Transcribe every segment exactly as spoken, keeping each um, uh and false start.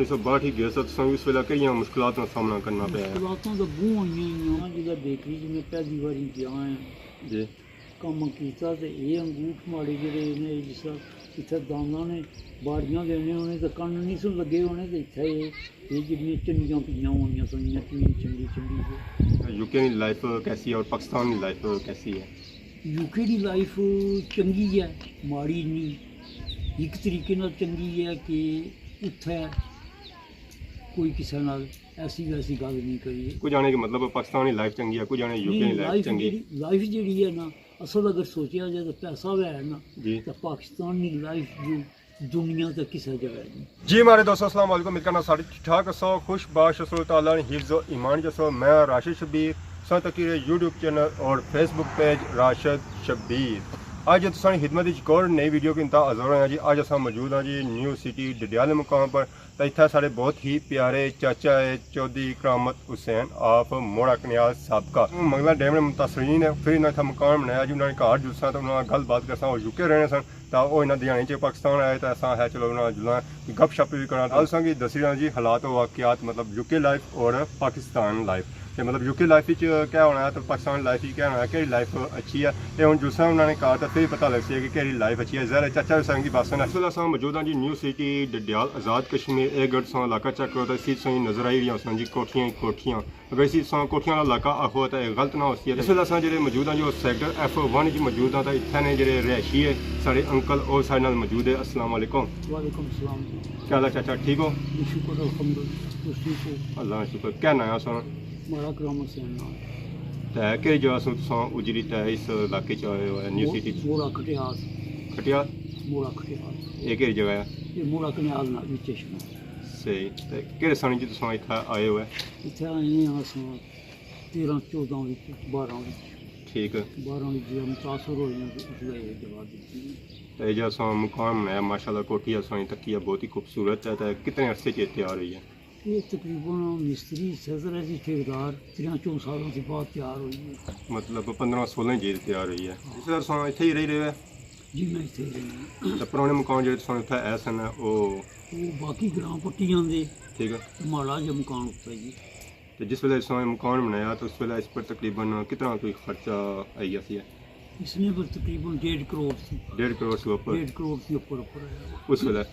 انیس سو باہٹھ ہی گئے سو، تساں اس ویلے کہڑیاں مشکلات نا سامنا کرنا پیا ہے؟ مشکلات تاں بہوں آئیاں ہیاں۔ جسلے بیکری چ میں پہلی واری گیا ہاں، جی۔ کم کیتا تے اے انگوٹھ ماڑے جڑے نے، جس طرح اتھے دانداں نے باڑیاں دینے ہونے تے کن نہیں سن لگے ہونے، تے اتھے اے، اے جڑیاں چنڈیاں پیاں ہونیاں سن، انیاں چنڈی چنڈی چنڈی تے۔ یو کے نی لائف کیسی ہے اور پاکستان نی لائف کیسی ہے؟ یو کے نی لائف چنگی ہے، ماڑی نہیں۔ ایک طریقے نال چنگی ہے کہ اتھے کوئی کسے نال ایسی ویسی گل نہیں کری۔ کچھ آنے کہ مطلب پاکستان نی لائف چنگی ہے، کچھ آنے یو کے نی نہیں، لائف لائف چنگی ہے۔ جیڑی، لائف جیڑی ہے نا، اصل اگر سوچیا جائے تو پیسہ وی ہے نا، جی۔ تو پاکستان نی لائف جو دنیا تے کسے جگہ نہیں۔ جی ماڑے دوستو، السلام علیکم۔ امید کرنا سارے ٹھیک ٹھاک ہسو، خوش باش ہسو، تعالیٰ نے حفظ و ایمان چ ہسو۔ میں راشد شبیر، تساں تکی رہے یوٹیوب چینل اور فیس بک پیج راشد شبیر۔ اج تساں نی خدمت وچ ایک اور نئی ویڈیو کے ساتھ حاضر ہویا جی۔ اج اساں موجود ہاں جی نیو سٹی ڈڈیال مقام پر۔ تے اتھے سارے بہت ہی پیارے چاچا ہے چودھری کرامت حسین آف موڑا کنیال سابقہ منگلا ڈیم نے متاثرین ہے۔ پھر انہاں اتھے مکان بنایا جی، انہاں نے گھر جلساں تے انہاں نال گل بات کرساں، او یو کے رہنے سن۔ تاں او انہاں دیہاڑیاں چ پاکستان آئے تاں اساں ہے چلو انہاں نال جلاں، گپ شپ وی کراں۔ تاں اساں کی دسی رہاں جی حالات و واقعات، مطلب یو کے لائف اور پاکستان لائف۔ تے مطلب یو کے لائف وچ کیا ہونا ہے تے پاکستان لائف وچ کیا ہونا ہے، کیڑی لائف اچھی ہے، اے ہن جلساں انہاں نے گھر تے پھر پتہ لگسی ہے کہ کیڑی لائف اچھی ہے۔ ظاہر ہے چاچا حسین کی بات سن۔ اس ویلے اساں موجود ہاں جی نیو سٹی ڈڈیال آزاد کشمیر۔ اے اگر تساں علاقہ چیک کرو تاں اسی تساں نظر آئی رہیاں ہوسن جی کوٹھیاں ہی کوٹھیاں۔ اگر اسی تساں کوٹھیاں آلا علاقہ آخو تاں اے غلط نہ ہوسی ہے۔ اس ویلے اساں جڑے موجود ہاں جی او سیکٹر ایف ون وچ موجود ہاں، تاں اتھے نے جڑے رہائشی ہے ساڑے انکل او ساڑے نال موجود ہے۔ السلام علیکم۔ وعلیکم السلام۔ کیا حال ہے چاچا، ٹھیک ہو؟ جی شکر الحمدللہ، تس ٹھیک ہو؟ اللہ نا شکر۔ کیا ناں ہے ساڑا؟ ماڑا کرامت حسین ناں ہے۔ تے کہڑی جگہ سوں تساں اجری تے اس علاقے چ آئے ہو نیو مو-، سٹی چ؟ موڑا کھٹیال۔ کھٹیال؟ موڑا کھٹیال۔ اے کہڑی جگہ ہے؟ اے موڑا کنیال نال وچ ہے شنا۔ صحیح۔ تے کہڑے سن چ تساں اتھا آئے ہو؟ اتھا آئے ہاں اساں تیرہ چودہ وچ، بارہ وچ۔ ٹھیک ہے۔ بارہ وچ جب متاثر ہوئے ہیں تو اس لیے یہ جگہ دیتی ہے۔ تے جیہڑا تساں مکان بنایا، ماشاءاللہ کوٹھی اساں تکی ہے، بہت ہی خوبصورت ہے۔ تے کتنے عرصے چ تیار ہوئی ہے؟ یہ تقریباً مستری سیزر ہے جی، ٹھیکیدار تریاں چون سالاں سے بعد تیار ہوئی ہے۔ مطلب پندرہ سولہ جی تیار ہوئی ہے۔ ہاں۔ اس طرح تساں اتھے ہی رہی رہے ہو؟ جی میں اتھے ہی رہنا۔ تے پرانے مکان جڑے تساں اتھے ہے سن، او؟ وہ باقی گراں پٹی جاندے۔ ٹھیک ہے۔ تے ماڑا جا مکان اتھے جی۔ تے جس ویلے تساں اے مکان بنایا تے اس ویلے اس پر تقریباً کتنا کوئی خرچہ آئی گیا سی؟ اس نے پر تقریباً ڈیڑھ کروڑ سی۔ ڈیڑھ کروڑ سے اوپر؟ ڈیڑھ کروڑ سے اوپر، اوپر آیا۔ اس ویلے؟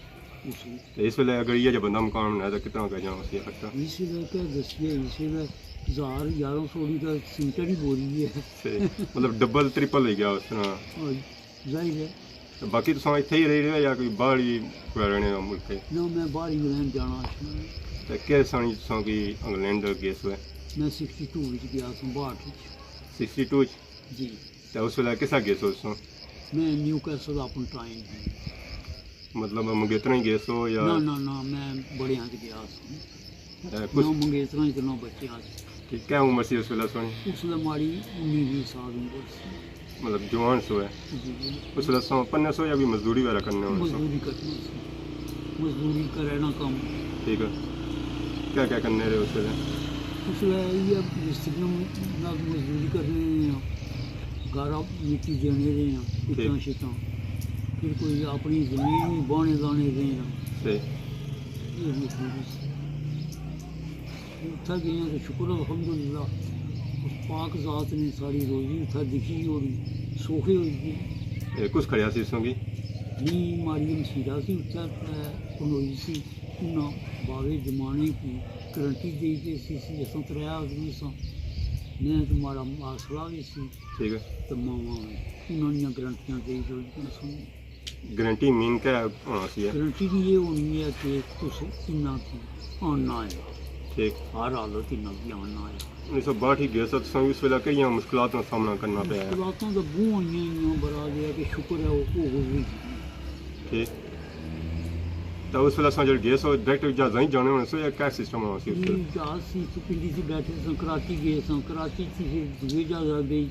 اس ویلے۔ تے اس ویلے اگر یہ جا بندہ مکان بنایا تے کتنا پہ جانا سی خرچہ؟ اس ویلے کیا دسیے، اس ویلے ہزار، گیارہ سو ڈی تے سیمنٹ نی بوری ہے۔ صحیح۔ مطلب ڈبل، ٹرپل ہوئی گیا اس طرح۔ ہاں جی۔ ظاہر ہے۔ تے باقی تساں اتھے ہی رہی رہے یا کوئی باہر ہی کوئی رہنے دا ملک ہے؟ نہ، میں باہر انگلینڈ جانا اچھنا۔ تے کہڑے سن تساں کی انگلینڈ گئے سو؟ میں سکسٹی ٹو وچ گیا ساں، باہٹھ وچ۔ سکسٹی ٹو وچ؟ جی۔ تے اس ویلے کس طرح گئے سو تساں؟ میں نیو کیسل اپن ٹائم۔ مطلب منگیتراں ہی گئے سو یا؟ نہ، نہ، نہ، میں بڑیاں چ گیا ساں۔ اے، کچھ نہ منگیتراں چ نہ بچیاں چ۔ ٹھیک، کیا عمر سی اس ویلے تساں نی؟ اس ویلے ماڑی انی ویہہ سال عمر سی۔ مطلب جوان سو ہے۔ جی، جی۔ اس ویلے تساں پڑھنے سو یا کوئی مزدوری وغیرہ کرنے ہونے سو؟ مزدوری کرنا سی۔ مزدوری کرنا کم۔ ٹھیک ہے۔ کیا کیا کرنے رہے اس ویلے؟ اس ویلے یہ مستری نال مزدوری کرنے رہے ہیں۔ گارا مٹی دینے رہے ہیں، ٹھیک۔ اٹاں شٹاں۔ پھر کوئی اپنی زمین بھی باہنے لانے رہے ہیں۔ صحیح۔ یہ مزدوری سی۔ اتھا گئے ہیں تو شکر الحمدللہ، اس پاک ذات نے ساری روزی اتھا لکھی اور سوکھے ہوئی گئی۔ اے، کس کھڑیا سی اس سنگی؟ نی ماڑی ہمشیرہ سی، اتھا پنوئی سی، انہاں باوے جمانے کی گارنٹی دئی تے سی، سی اساں ترے آدمی ساں، میں تے ماڑا ماسڑا بھی سی۔ ٹھیک ہے۔ تے ماواں وی انہاں نیاں گارنٹیاں دئی جو سن۔ گارنٹی مین کیا ہونا سی؟ گارنٹی دی یہ ہونی ہے کہ تس انہاں کی آنا ہے۔ ٹھیک۔ ہر حالت انہاں کی آنا ہے۔ انیس سو باہٹھ ہی گئے سو، تساں اس ویلے کہڑیاں مشکلات نا سامنا کرنا پیا ہے؟ مشکلاتاں تاں بہوں آئیاں ہیاں، پر آ گیا کہ شکر ہے وہ، وہ گزری گئی۔ ٹھیک۔ تو اس ویلے اساں جڑے گئے سو، ڈائریکٹ جہازاں ہی جانے ہونے سو یا کیا سسٹم ہونا سی اس ویلے؟ نہیں، جہاز سی، اتھوں پنڈی سی بیٹھے ساں، کراچی گئے ساں، کراچی سی پھر دوئے جہاز آ گئی۔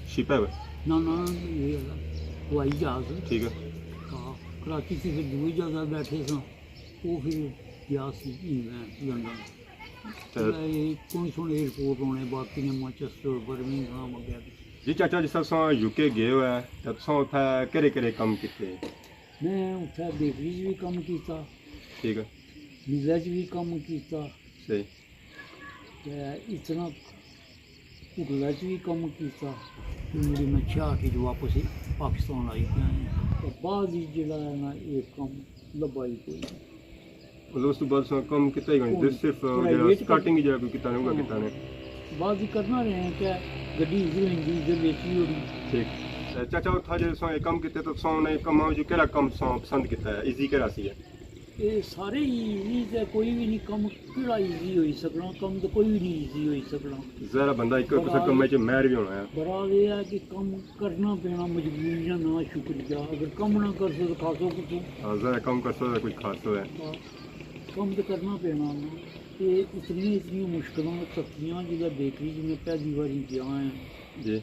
شپ ہے وہ؟ نہ، نہ، یہ ہوائی جہاز۔ ٹھیک ہے۔ ہاں، کراچی سے پھر دوئے جہاز بیٹھے ساں، وہ پھر گیا سی انگلینڈ، لندن۔ تے پھر یہ کون سن ایئرپورٹ ہونے، باقی نے مانچسٹر، برمنگھم، اگے پچھے۔ جی چاچا، جس طرح تساں یو کے گئے ہوئے، تے تساں اتھے کہڑے کہڑے کم کیتے؟ میں اتھے بیکری چ بھی کم کیتا۔ ٹھیک ہے۔ ویزا چ وی کم کیتا۔ صحیح۔ تے اتنا ہوٹل چ وی کم کیتا۔ پھر مڑی میں چھیاٹھ وچ واپس پاکستان آئی گیا ہاں۔ تے بعد وچ جڑا ہے نا، اے کم لبھا ہی کوئی نہیں۔ مطلب، اس تو بعد تساں کم کیتا ہی کوئی نہیں؟ کوئی صرف پرائیویٹ جڑا سٹارٹنگ جڑا کوئی کیتا نہیں، وہ کیتا نہیں۔ بعد ہی کرنا رہے ہیں کہ گڈی ادھر ہوندی، ادھر ویچی ہوئی۔ ٹھیک۔ تے چاچا، اتھا جے تساں اے کم کیتے، تو تساں انہیں کماں وچ کیڑا کم تساں پسند کیتا ہے؟ ایزی کیڑا سی ہے؟ اے سارے ہی ایزی تے کوئی وی نہیں کم، کیڑا ایزی ہوئی سکنا؟ کم تے کوئی وی نہیں ایزی ہوئی سکنا۔ ظاہر ہے، بندہ ایک کسے کمے چ ماہر وی ہونا ہے۔ برحال اے ہے کہ کم کرنا پینا، مجبوری نا ناں شکریہ۔ اگر کم نہ کرسو تو کھاسو کتھوں؟ ہاں، ظاہر ہے، کم کرسو تو کچھ کھاسو ہے۔ ہاں، کم تے کرنا پینا نا۔ تے اتنی، اتنی مشکلاں تکیاں جسلے بیکری چ میں پہلی واری گیا ہاں۔ جی۔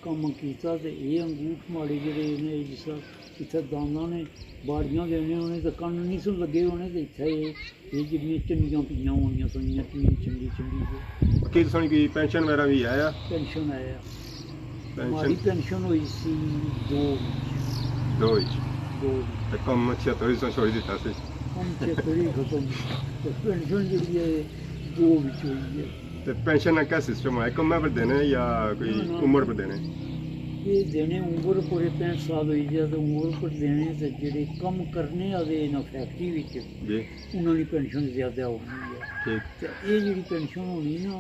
کم کیتا تے اے انگوٹھ ماڑے جڑے نے، جس طرح اتھے دانداں نے باڑیاں دینے ہونے تے کن نہیں سن لگے ہونے، تے اتھے اے، اے جڑیاں چنڈیاں پیاں ہونیاں سن، اتنی چنڈی چنڈی تے۔ کہ تساں کی پینشن وغیرہ وی آیا؟ پینشن آیا۔ پینشن؟ ماڑی پینشن ہوئی سی دو وچ۔ دو وچ؟ دو وچ۔ تے کم اچھا تو اس چھوڑی دیتا سی؟ کم اچھا تو ہی ختم۔ تے پینشن جڑی ہے، دو وچ ہوئی ہے۔ تے پینشن نا کیا سسٹم ہے؟ کمے پر دینے یا کوئی نہ، نہ۔ عمر پر دینے؟ اے دینے عمر پر، پینسٹھ سال ہوئی گیا تے عمر پر دینے، تے جڑے کم کرنے آلے نا فیکٹری وچ، جی۔ انہاں نی پینشن زیادہ ہونی ہے۔ ٹھیک۔ تے اے جڑی پینشن ہونی نا،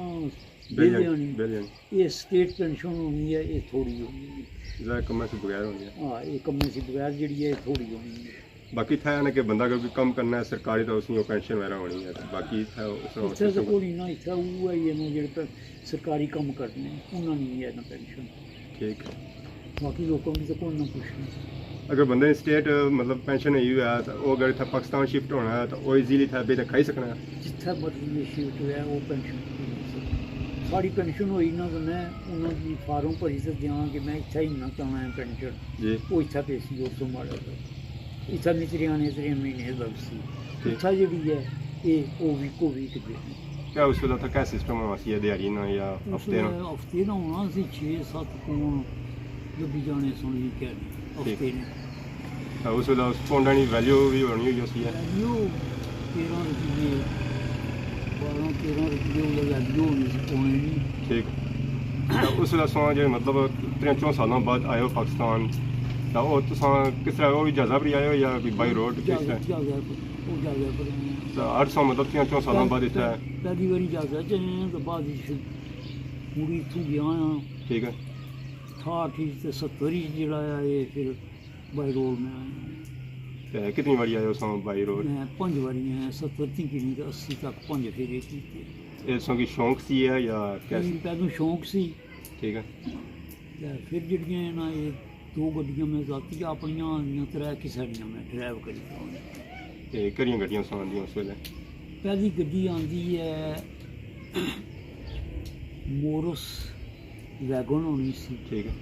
بل بل آنی، آنی۔ بل آنی۔ اے سٹیٹ پینشن ہونی ہے، اے تھوڑی ہونی ہے۔ ظاہر کمے سے بغیر ہونی ہے۔ ہاں، اے کمے سے بغیر جڑی ہے، اے تھوڑی ہونی ہے۔ باقی اتھا ہے نا کہ بندہ اگر کوئی کم کرنا ہے سرکاری، تو اس نی او پینشن وغیرہ ہونی ہے۔ باقی اتھا اس طرح اتھا تے کوئی نہ، اتھا اوہی ہے نا جڑے پہ سرکاری کم کرنے، انہاں نی ہے نا پینشن۔ ٹھیک۔ باقی لوکاں کی تو کوئی نہ کچھ نہیں۔ اگر بندے نی سٹیٹ، مطلب، پینشن نہیں ہوئی ہے، تو وہ اگر اتھا پاکستان شفٹ ہونا ہے، تو وہ ایزیلی اتھا بیٹھ کھائی سکنا ہے؟ جتھا مرضی یہ شفٹ ہویا ہے، وہ پینشن نہیں ہو سکتی۔ ساری پینشن ہوئی نہ، تو میں انہاں کی فارم بھری تے دیاں کہ میں اتھا ہی نہ چاہنا ہے پینشن۔ جی۔ وہ اتھا پیسی اور سو ماڑا۔ اتھا میں تریانے ترے مہینے لگسی۔ ٹھیک۔ اتھا جڑی ہے، اے او ویکو ویک دے۔ کیا اس ویلے اتھا کیا سسٹم ہونا سی، دیہاڑی نا یا اس ہفتے نا؟ ویلے ہفتے نا ہونا سی، چھ ست پونڈ لبھی جانے سن ویکینڈ ٹھیک۔ ہفتے نے۔ تے اس ویلے اس پونڈاں نی ویلیو وی ہونی ہوئی سی ہے۔ ویلیو تیرہ روپیے، بارہ تیرہ روپیے اوہلے ویلیو ہونی سی پونے نی۔ ٹھیک۔ تے اس ویلے اساں جے مطلب تریاں چواں سالاں بعد آئے ہو پاکستان، تے او تساں کس طرح، او وی جہازاں پر ہی آئے ہو یا کوئی بائی روڈ کس طرح؟ جہازاں، جہازاں پر، او جہازاں پر آئے ہیں۔ تے ہر سال مطلب تریاں چواں سالاں بعد اتھے؟ پہلی واری جہازاں چ آئے ہیں، تے بعد وچ مڑی اتھوں گیا ہاں۔ ٹھیک ہے۔ اٹھاٹھ وچ تے ستر وچ جڑا ہے، اے پھر بائی روڈ میں آیا۔ تے کتنی واری آئے ہو ساں بائی روڈ؟ میں پنج واری آیا، ستر تھی کنی تے اسی تک پنج پھیرے کیتے۔ اے تساں کی شوق سی ہے یا کیا سی؟ پہلوں شوق سی۔ ٹھیک ہے۔ تے پھر جڑیاں نا، اے دو گڈیاں میں ذاتی اپنیاں آندیاں، ترے کسے دیاں میں ڈرائیو کری تے۔ تے کہڑیاں گڈیاں ساں آندیاں اس ویلے؟ پہلی گڈی آندی ہے مورس ویگن ہونی سی۔ ٹھیک ہے۔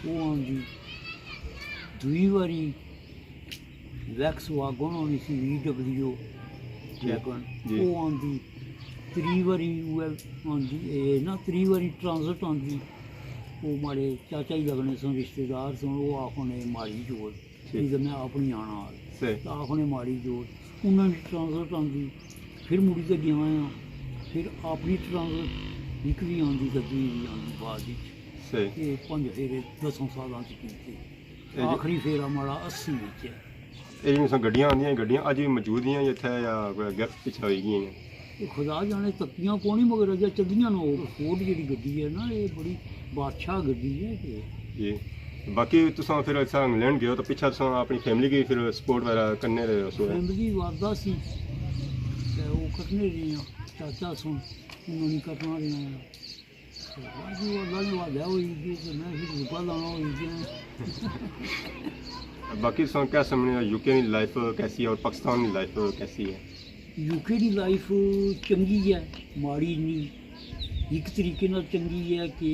وہ آندی۔ دوئی واری ویکس واگن ہونی سی، وی ڈبلیو جی، ویگن، جی۔ وہ آندی۔ تری واری وہ آندی، اے نا، تری واری ٹرانزٹ آندی۔ وہ ماڑے چاچا ہی لگنے سن، رشتہ دار سن، وہ آخنے ماڑی جوڑ، ٹھیک۔ تے میں اپنی آنا آل۔ صحیح۔ تے آخنے ماڑی جوڑ۔ انہاں دی ٹرانزٹ آندی، پھر مڑی تے گیا ہاں، پھر اپنی ٹرانزٹ ہک وی آندی تے دوئی وی آندی بعد وچ۔ صحیح۔ یہ پنج پھیرے دساں سالاں چ کیتے۔ اے جی۔ آخری پھیرا ماڑا اسی وچ ہے۔ اے جیڑھیاں ساں گڈیاں آندیاں، گڈیاں اج وی موجود ہیاں اتھے یا کوئی اگے پچھے ہوئی گئیاں؟ اے خدا جانے، تکیاں کونی، مگر اجے چلیاں نہ۔ او فورڈ جیڑھی گڈی ہے نا، اے بڑی بادشاہ گڈی ہے کہ۔ جی۔ باقی تساں پھر اتھا انگلینڈ گئے ہو تاں پچھے تساں اپنی فیملی کی پھر سپورٹ وغیرہ کرنے رہے ہو؟ فیملی وعدہ سی تے او کرنے رہے ہاں، چاچا سن، انہاں نی کرنا رہے ہاں۔ باقی اللہ نے وعدہ ہوئی گئے تے میں پھر رکا لانا ہوئی گیا۔ باقی تساں کیا سمجھنے ہو، یو کے نی لائف کیسی ہے اور پاکستان نی لائف کیسی ہے؟ یو کے نی لائف چنگی ہے، ماڑی نہیں۔ ایک طریقے نال چنگی ہے کہ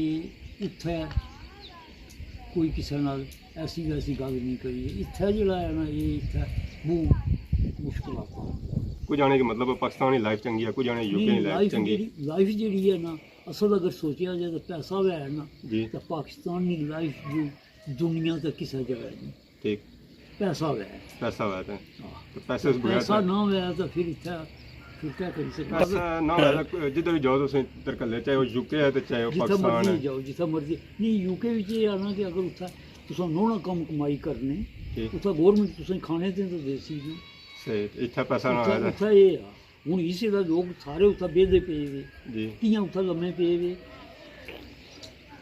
اتھے کوئی کسے نال ایسی ویسی گل نہیں کری۔ اتھے جڑا ہے نا، یہ اتھے بہت مشکلات ہیں۔ کچھ آنے کہ مطلب پاکستان نی لائف چنگی ہے، کچھ آنے یو کے نی نہیں، لائف لائف چنگی ہے۔ جڑی، لائف جڑی ہے نا، اصل اگر سوچیا جائے تو پیسہ ہویا ہے نا، جی۔ تو پاکستان نی لائف جو دنیا تے کسے جگہ نہیں۔ ٹھیک۔ پیسہ ہوئے۔ پیسہ ہوئے تے ہاں۔ تے پیسے اس بغیر پیسہ نہ ہوئے تو پھر اتھا پھر کیا کری سکتے؟ پیسہ نہ ہوئے تے جدھر بھی جاؤ تسیں ترکلے، چاہے وہ یو کے ہے تے چاہے وہ جتھا پاکستان مرضی ہے۔ جاؤ، جتھا مرضی۔ نہیں، یو کے وچ یہ آنا کہ اگر اتھا تساں نونا کم کمائی کرنے، جی۔ اتھا گورنمنٹ تساں کھانے تے تو دیسی نا۔ صحیح، اتھا پیسہ نہ اتھا ہوئے تے اتھا یہ آ۔ ہن اس ویلے لوگ سارے اتھا بیہدے پے وے، جی۔ کیاں اتھا لمے پے وے۔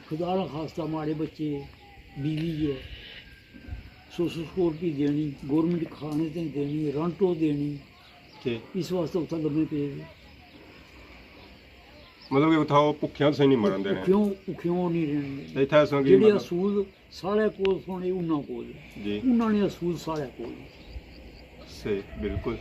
خدا نا خاصہ ماڑے بچے، بیوی ہے، سو سو سو روپی دینی، گورنمنٹ کھانے تے دینی، رنٹ او دینی، جی۔ اس واسطے اتھا لمے پے وے۔ مطلب کہ اتھا وہ بھکھیاں تسیں نہیں مرن دینے۔ بھکھیوں بھکھیوں نہیں رہنے۔ تے اتھا اساں کی جیڑے مطلب اصول ساڑے کول سن، انہاں کول، جی۔ انہاں نے اصول ساڑے کول۔ صحیح، بالکل۔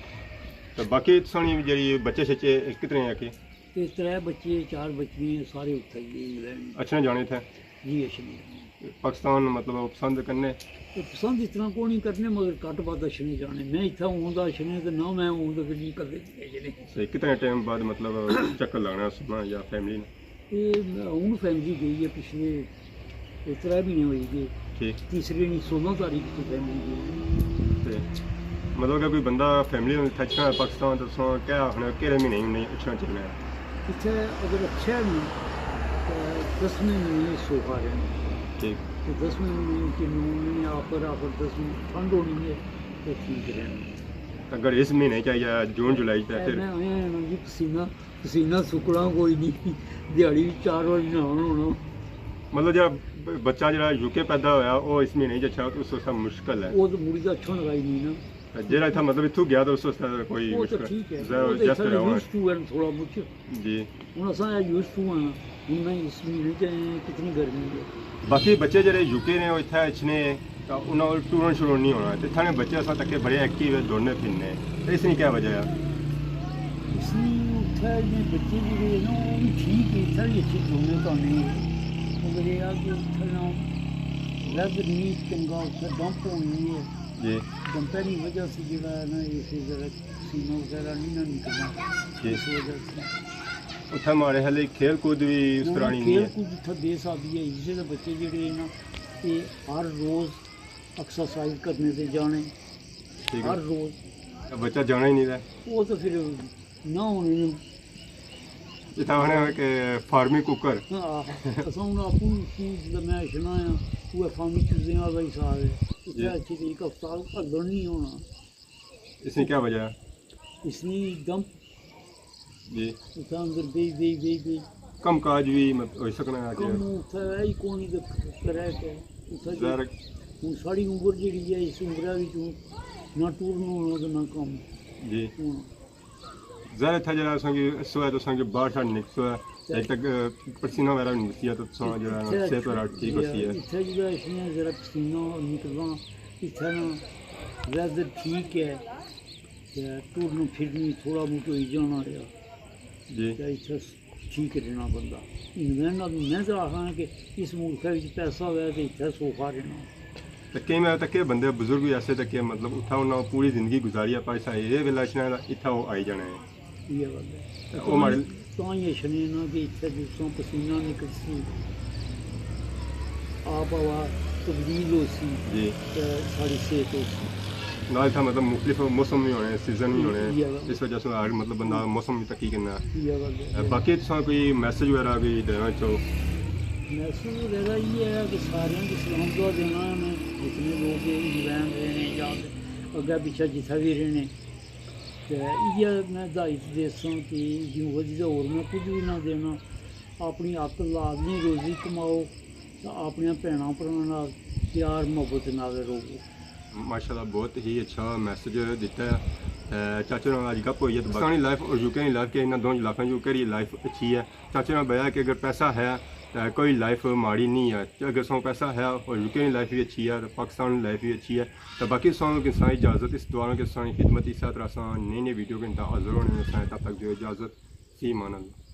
تے باقی تساں نی جیڑی بچے شچے کتنے ہیں کہ؟ تے ترے بچے، چار بچیاں، سارے اتھے ہی انگلینڈ۔ اچھنے جانے تھے؟ جی، اچھنے جانے۔ پاکستان مطلب پسند کرنے؟ تے پسند اس طرح کو نہیں کرنے، مگر گھٹ ود اچھنے جانے۔ میں اتھا ہوں دا اچھنے تے نہ میں ہوں تے پھر نہیں کدے جنے۔ صحیح، کتنے ٹائم بعد مطلب چکر لگنا سنا یا فیملی نے؟ یہ ہوں فیملی گئی ہے، پچھلے یہ ترے مہینے ہوئی گئے۔ ٹھیک۔ تیسرے نی سولہ تاریخ کی فیملی گئی۔ تے مطلب کہ کوئی بندہ فیملی نال اتھا اچھنا ہے پاکستان، تو تساں کیا آخنے ہو، کہڑے مہینے انہیں اچھنا چاہیے؟ اتھے اگر اچھا ہے نا، تو دسویں مہینے سوکھا رہنا۔ ٹھیک۔ تو دسویں مہینے کی نویں آخر، آخر دسویں ٹھنڈ ہونی ہے، تو ٹھیک رہنا۔ اگر اس مہینے چ یا جون جولائی چ، اے پھر میں آیا ہاں جی، پسینہ پسینہ سکنا کوئی نہیں، دیہاڑی چار واری نہانا ہونا۔ مطلب جڑا ب- بچہ جڑا یو کے پیدا ہویا، وہ اس مہینے چ اچھا، اس واسطے مشکل ہے۔ وہ تو مڑی دا اچھا لگائی نہیں نا۔ تے جڑا اتھا مطلب اتھوں گیا تو اس واسطے کوئی وہ تو مشکل ٹھیک ہے، ظاہر وہ تو ایڈجسٹ اتھا رہا ہونا۔ یوز ٹو ہے تھوڑا مچ۔ جی۔ ہن اساں یوز ٹو ہاں، ہن میں اس مہینے چ آئے ہاں، کتنی گرمی ہے۔ باقی بچے جڑے یو کے نے، وہ اتھا اچھنے، تو انہاں کول ٹورن شورن نہیں ہونا۔ تے اتھا نے بچے اساں تکے بڑے ایکٹیو ہے، دوڑنے پھرنے۔ تے اس نی کیا وجہ ہے؟ اس لیے اتھے جی بچے جڑے ہیں نا، وہ بھی ٹھیک ہے، اتھے بھی اچھے دوڑنے تو نہیں ہے۔ مگر یہ آ کہ اتھے نا ویدر نہیں چنگا، اتھے ڈمپ ہونی ہے۔ جی۔ ڈمپے کی وجہ سے جڑا ہے نا، یہ ذرا پسینہ وغیرہ نہیں نہ نکلنا۔ جی۔ اس وجہ سے اتھا ماڑے خیال کھیل کود بھی اس طرح نہیں ہے۔ کھیل کود اتھا بے حسابی ہے، اس لیے بچے جڑے ہیں نا، یہ ہر روز ایکسرسائز کرنے تے جانے، ٹھیک ہے۔ ہر روز۔ تے بچہ جانا ہی نہیں رہا۔ وہ تو پھر نہ ہونے نے۔ اتھا آخنے کہ فارمی کوکر۔ ہاں، اساں ہن آپوں سوچ تے میں اچھنا آں، وہ فارمی چوزیں والا حساب ہے۔ اتھے جی۔ اچھی تے ایک ہفتہ ہلن نہیں ہونا۔ اس نی کیا وجہ ہے؟ اس نی ڈمپ جی۔ اتھا اندر بئی بئی بئی بئی کم کاج بھی مت-، ہوئی سکنا ہے کہ کم اتھا ہے ہی کون، تے کرے کہ اتھا جی ظاہر ہن ساڑی عمر جڑی ہے، اس عمرہ وچ ہن نہ ٹورن ہونا تے نہ کم جی۔ ہونا۔ ظاہر اتھا جڑا اساں کی سویا تو اساں کی باہر شاہر نکسو ہے، ایک تک پسینہ وغیرہ بھی نکسی ہے تو تساں جڑا اتھے صحت وغیرہ ٹھیک ہوسی ہے۔ اتھے جڑا اس نے ذرا پسینہ نکلنا، اتھے نا ویدر ٹھیک ہے، تے ٹورن پھرنی تھوڑا بہت ہوئی جانا ہے۔ جی۔ تے اتھے ٹھیک رہنا بندہ۔ انگلینڈ نال میں تے آخاں کہ اس ملک وچ پیسہ ہوئے تے اتھے سوکھا رہنا۔ تے کئی میں تکے بندے بزرگ بھی ایسے تکے مطلب اتھا انہاں پوری زندگی گزاری ہے، پیسہ اے ویلا اچھنا ہے، اتھا وہ آئی جانا ہے۔ یہ گل ہے۔ تے او ماڑے تاں یہ اچھنے نا کہ اتھے جسوں پسینہ نکلسی، آپ ہوا تبدیل ہوسی، جی۔ تے ساری صحت ہوسی۔ نال اتھا مطلب مختلف موسم بھی ہونے، سیزن بھی ہونے، یہ گل۔ اس وجہ سے ہر مطلب بندہ موسم بھی تکی کرنا۔ یہ گل ہے۔ باقی تساں کوئی میسج وغیرہ بھی دینا چاہو؟ میسج وغیرہ یہ ہے کہ سارے کو سلام دعا دینا ہے، جتنے لوگ انگلینڈ رہنے یا اگے پیچھے جتھے بھی رہنے، تے یہ میں ہدایت دیساں کہ یوں ودی تے ہور میں کچھ بھی نہ دینا۔ اپنی حق لازمی روزی کماؤ، تے اپنیاں بھیناں بھراواں نال پیار محبت نال رہو۔ ماشاءاللہ، بہت ہی اچھا میسج دیتا ہے۔ اے، چاچے نال اج گپ ہوئی ہے تو پاکستانی لائف اور یو کے نی لائف کے، انہاں دونوں لائفاں جو کہڑی لائف اچھی ہے؟ چاچے نال بیا کہ اگر پیسہ ہے تو کوئی لائف ماڑی نہیں ہے، اگر سو پیسہ ہے اور یو کے نی لائف بھی اچھی ہے تو پاکستان نی لائف بھی اچھی ہے۔ تو باقی سو کساں اجازت، اس دعا کے سانی خدمت، اس طرح سان نئی نئی ویڈیو کے اندر حاضر ہونے میں سان، تب تک دیو اجازت، فی امان اللہ۔